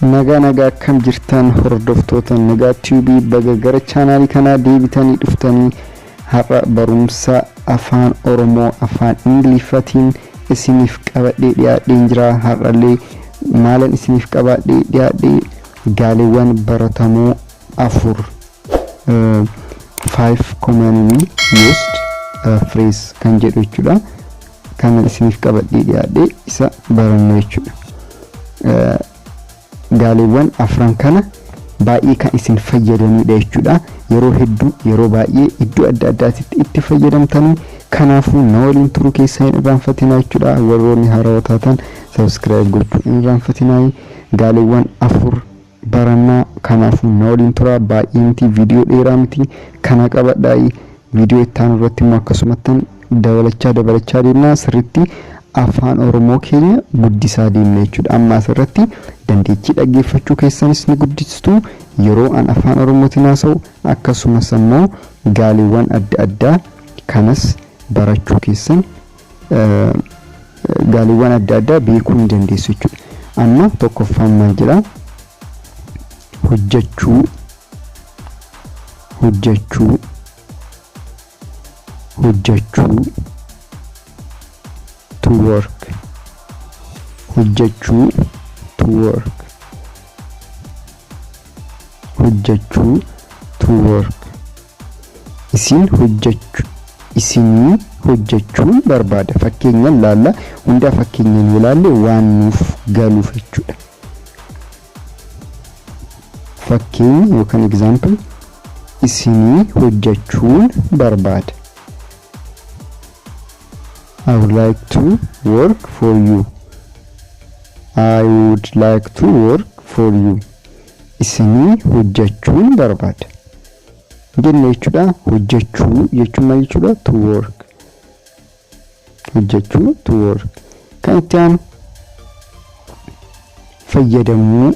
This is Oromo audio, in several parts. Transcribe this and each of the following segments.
Nagaa nagaa, akkam jirtan hordoftoota Nagaa Tube? Baga gara chaanaalii kanaa deebitanii dhuftanii. Har'a barumsa Afaan Oromoo Afaan Ingiliffatiin isiniif qabadhee dhiyaadheen jira. Har'allee maalan isiniif qabadhee dhiyaadhee? Gaaleewwan baratamoo afur, five commonly used phrase kan jedhu jechuudha. Kanan isiniif qabadhee dhiyaadhee isa barannu jechuudha. Gaaleewwan afran kana baay'ee kan isin fayyadanidha jechuudha. Yeroo hedduu, yeroo baay'ee iddoo adda addaatitti itti fayyadamtanii, kanaafuu na waliin turuu keessaa hin irraanfatinaa jechuudha. Warroonni haarawaa taatan subscribe gochuu hin irraanfatinaa. Gaaleewwan afur barannaa, kanaafuu na waliin turaa. Baay'ee miti, viidiyoo dheeraa miti, kana qabadhaa. Viidiyoo itti aanu irratti immoo akkasumattan dabalachaa dabalachaa deemnaa, sirriitti Afaan Oromoo keenya guddisaa deemna jechuudha. Amma asirratti dandeettii dhaggeeffachuu keessanis ni guddistu yeroo an Afaan Oromootiin haasa'u, akkasumas immoo gaaleewwan adda addaa kanas barachuu keessan, gaaleewwan adda addaa beekuu ni dandeessu jechuudha. Amma tokkoffaan maal jedhaa? Hojjechuu, hojjechuu, hojjechuu, to work. Hojjechuu, to work. Hojjechuu, to work. Isin hojjechuu, isinii hojjechuun barbaada. Fakkeenyan laalla, hundaa fakkeenyan yoo laalle waan nuuf galuuf jechuudha. Fakkeenya yookaan example: isinii hojjechuun barbaada. I would like to work for you. I would like to work for you. Isinii hojjechuun barbaada jenne jechuudha. Hojjechuu jechuun maal jechuudha? To work. Hojjechuu, to work. Kan itti aanu fayyadamuu,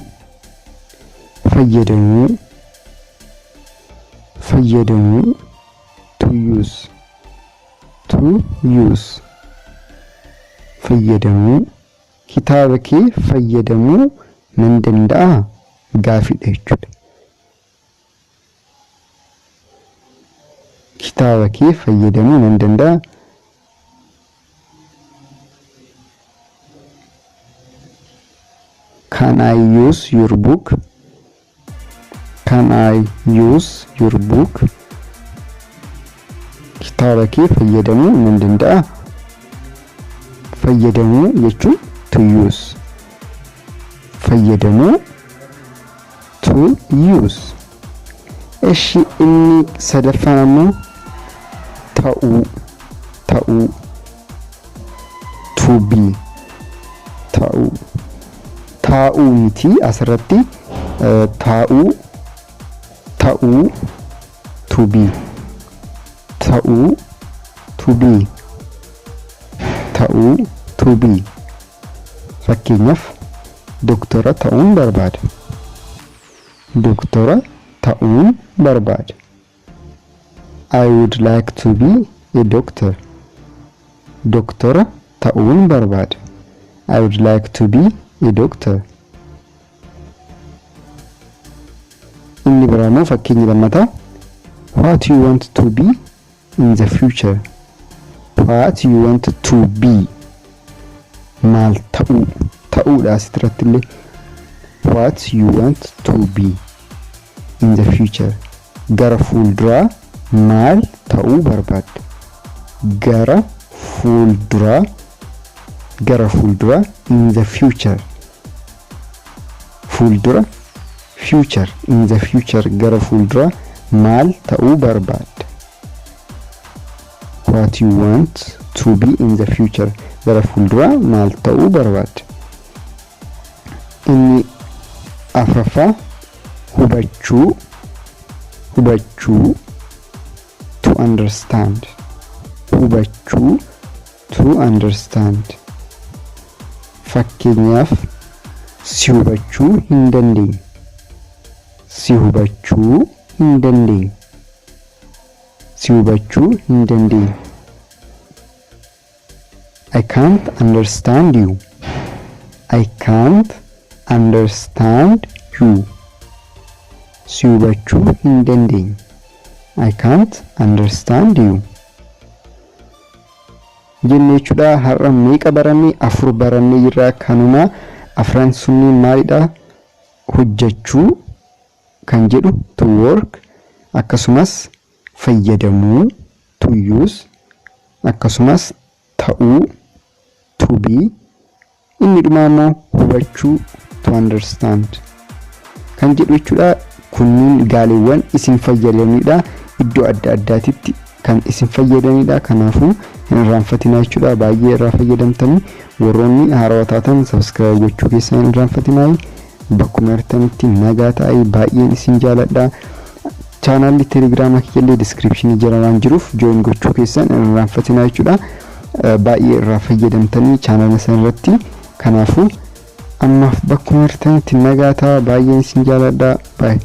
fayyadamuu, fayyadamuu, to use, to use. Fayyadamuu. Kitaaba kee fayyadamuu nan danda'aa? Gaafiidha jechuudha. Kitaaba kee fayyadamuu nan danda'aa? Can I use your book? Can I use your book? Kitaaba kee fayyadamuu nan danda'aa? Fayyadamuu jechuun to use. Fayyadamuu, to use. Eshi, inni sadaffaan ammoo ta'uu, ta'uu, to be. Ta'uu, taa'uu miti asirratti, taa'uu, ta'uu, to be. Ta'uu, to be. Ta'uu, to be. Fakkeenyaaf, doktora ta'uun barbaada. Doktora ta'uun barbaada. I would like to be a doctor. Doktora ta'uun barbaada. I would like to be a doctor. Inni biraa immoo fakkeenyi lammataa: what you want to be in the future? What you want to be? Maal ta'uu? Ta'uudha asirratti illee. What you want to be in the future? Gara fuulduraa maal ta'uu barbaadda? Gara fuulduraa, gara fuulduraa, in the future. Fuuldura, future, in the future. Gara fuulduraa maal ta'uu barbaadda? What you want to be in the future? Gara fuulduraa maal ta'uu barbaadda? Inni afraffaa hubachuu, hubachuu, to understand. Hubachuu, to understand. Fakkeenyaaf, si hubachuu hin dandeenye. Si hubachuu hin dandeenye. Si hubachuu hin dandeenye. I can't understand you. I can't understand you. Si hubachuu hin dandeenye. I can't understand you jenne jechuudha. Har'a meeqa barannee? Afur barannee jirra. Kanuma afran sunniin maalidha? Hojjechuu kan jedhu to work, akkasumas fayyadamuu to use, akkasumas ta'uu to be, inni dhumaa immoo hubachuu to understand kan jedhu jechuudha. Kunniin gaaleewwan isin fayyadanidha, iddoo adda addaatitti kan isin fayyadanidha. Kanaafuu hin irraanfatinaa jechuudha. Baay'ee irraa fayyadamtanii. Warroonni haarawaa taatan subscribe gochuu keessan hin irraanfatinaa. Bakkuma jirtanitti nagaa ta'aa, baay'een isin jaaladha. Chaanaalli Telegiraamaa kiyyallee description jala waan jiruuf join gochuu keessan hin irraanfatinaa jechuudha. Baay'ee irraa fayyadamtanii chaanaala sana irratti. Kanaafuu ammaaf bakkuma jirtanitti nagaa ta'aa, baay'een isin jaaladha. Baay'ee.